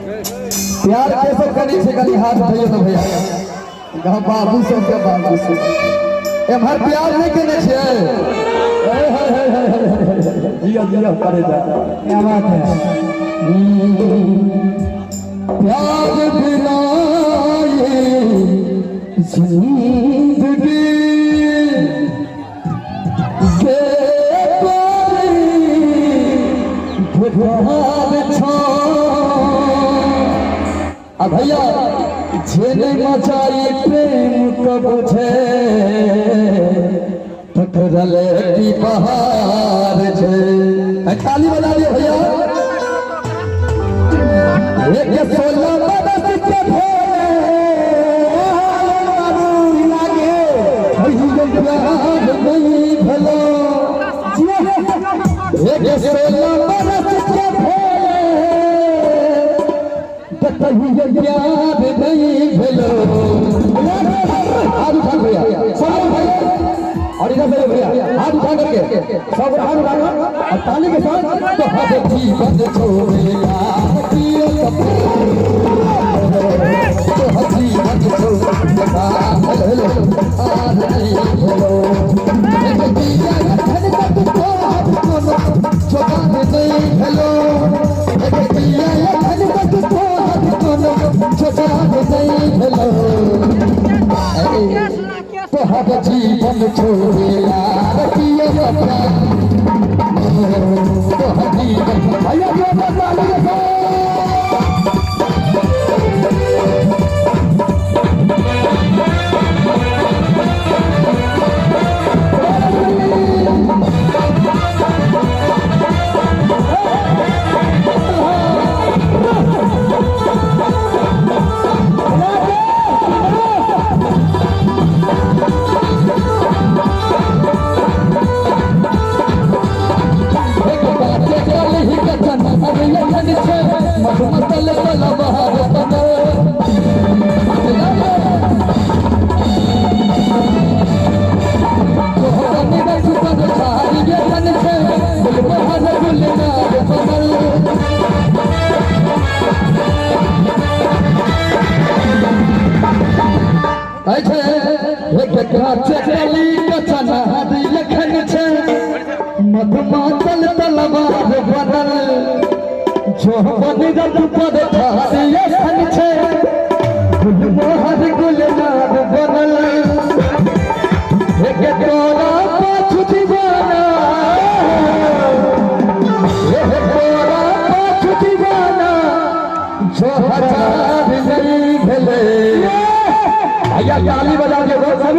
प्यार के सब करै छै, कनि हाथ उठैयौ तऽ भैया। गाँव बाबू सबके, बाबू सब एम्हर प्यार नहि केने छियै। हे हे हे हे हे हे हे, जिया जिया करे जा। क्या बात है। प्यार बिना ये जिंदगी बेकारी बेकार छौ। आ भैया, जे नहि मचाई प्रेम के बुझे, तकरा ले की बहार छै। आ ताली बजा दियो भैया। एक 16 बरस के भेले बाबू लागे। भैया, प्यार नहीं भेलो। एक 16 बरस के भेले तहिया प्यार नहीं भेलो। हाथ उठा भैया, सब भैया, और इधर से भैया हाथ उठा करके, सब हाथ उठा कर और ताली के साथ। तो हर जीवन छोड़ेगा कियो तो हर जीवन छोड़ेगा। हेलो हेलो, are नहीं भेलो। एक दिया एखन तक तोहर कोनो जोगार नहीं भेलो। एक दिया एखन तक तोहर कोनो जोगार नहीं भेलो। तोहर जीवन छोड़ेला कियो प्यार, तोहर जीवन। भैया, जोरदार ताली के साथ। एक बाते कलही कथन अब यखन छै, मधुमतल तलवार बनल। तोहर रघुपर ठार यखन छै, गुलमोहर गुलनार बनल। छै एक काचे कली कचन यखन छै, मधुमातल तलवार बनल। जोहन रघुपर ठार यखन छै, गुलमोहर गुलनार बनल। एक तोरा पाछू दीवाना, एक तोरा पाछू दीवाना जो हजार नहीं भेले। भैया, ताली बजा के दो सब।